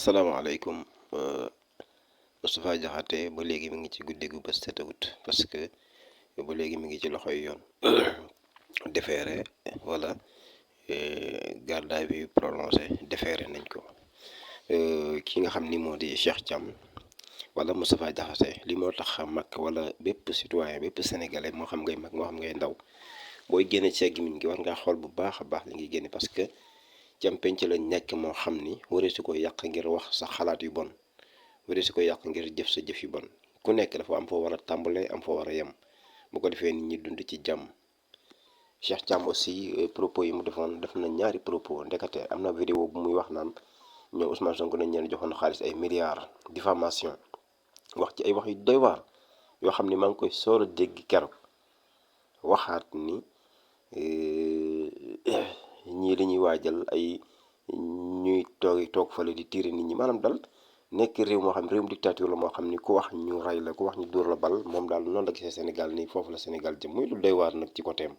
salaamaaleykum. Moustapha Diakhaté ba léegi mi ngi ci guddi gu bës setawut parce que ba léegi mi ngi ci loxoy yoon déféré wala garde à vue prolongé déféré nañ ko. Ki nga xam ni moo di Cheikh Thiam wala Moustapha Diakhaté li moo tax mag wala bépp citoyen bépp sénégalais moo xam ngay mag moo xam ngay ndaw booy génne ci sa gémmiñ gi war ngaa xool bu baax a baax li ngi génne parce que cam penc lañ nekk moo xam ni waree su ko yàq ngir wax sa xalaat yu bon, waree su ko yàq ngir jëf sa jëf yu bon. Ku nekk dafa am foo war a tàmbalee am foo war a yem bu ko defee nit ñi dund ci jàmm. Cheikh Thiam aussi propos yi mu defoon def na ñaari propos ndekete am na vidéo bu muy wax naan ñoom Ousmane Sonko nañ leen joxoon xaalis ay milliards diffamation wax ci ay wax yu doy waar yoo xam ni maa ngi koy soor a dégg keroog waxaat ni ñii dañuy waajal ay ñuy toog fale di tiire nit ñi maanaam dal nekk réew moo xam réewum dictature la moo xam ni ku wax ñu rey la ku wax ñu dóor la bal moom daal noonu la gisee Sénégal nii foofu la Sénégal jëm muy lu doy waar nag ci côté am